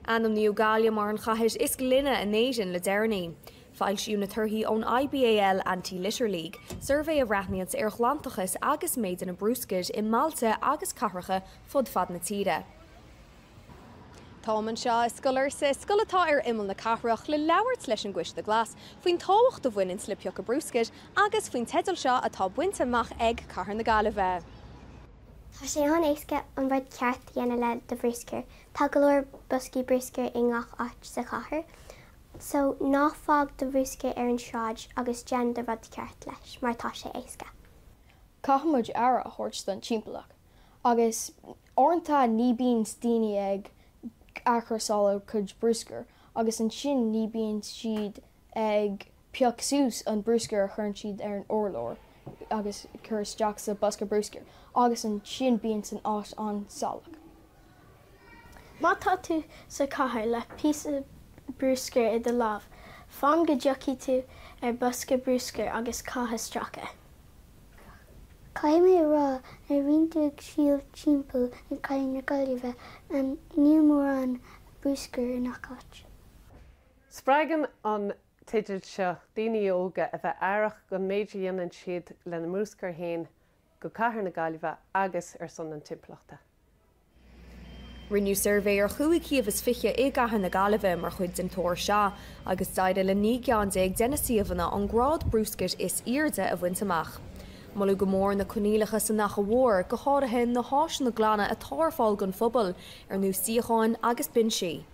Ainmníodh Gaillimh mar an chathair is glaine in Éirinn le deireanaí. Foilsíodh na torthaí ón IBAL Anti-Litter League, suirbhé a bhreathnaíonn ar ghlantachas agus méideanna bruscair i mbailte agus cathracha fud fad na tíre. Táim anseo i Scoil Fhursa, scoil atá ar imeall na cathrach, le labhairt leis an gCoiste Glas faoin tábhacht a bhaineanns le piocadh bruscair agus faoin teideal seo atá bainte amach ag Cathair na Gaillimhe. Tá sé an-éasca an rud ceart a dhéanamh le do bhruscar. Tá go leor boscaí bruscair i ngach áit sa chathair. So ná fág do bhruscar ar an sráid agus déan do rud ceart leis mar tá sé éasca. Caithfidh muid aire a thabhairt don timpeallacht agus uaireanta ní bíonn daoine ag athchúrsáil a gcuid bruscair agus ansin ní bíonn siad ag pioc suas an bruscar a chuireann siad ar an urlár agus cur isteach sa bosca bruscair agus ansin bíonn san áit an-salach. Má tá tú sa chathair le píosa bruscair i do lámh, fan go dtiocfaidh tú ar bosca bruscair agus caith isteach é. Caithfidh mé a rá, nuair a bhíonn tú ag siúl timpeall i gcathair na Gaillimhe, níl mórán bruscair i ngach áit. Spreagann an teideal seo daoine óga a bheith aireach don méid a dhéanann siad lena mbruscar féin go Cathair na Gaillimhe agus ar son an timpeallachta. Rinneadh suirbhé ar chúig shuíomh is 20 i gCathair na Gaillimhe mar chuid den tóir seo agus d'éirigh le 19 gceann de na suíomhanna an grád bruscair is airde a bhaint amach. Moladh go mór na coinníollacha san Fhaiche Mhór, go háirithe na háiseanna glana atá ar fáil don phobal, ar nós suíocháin agus binsí.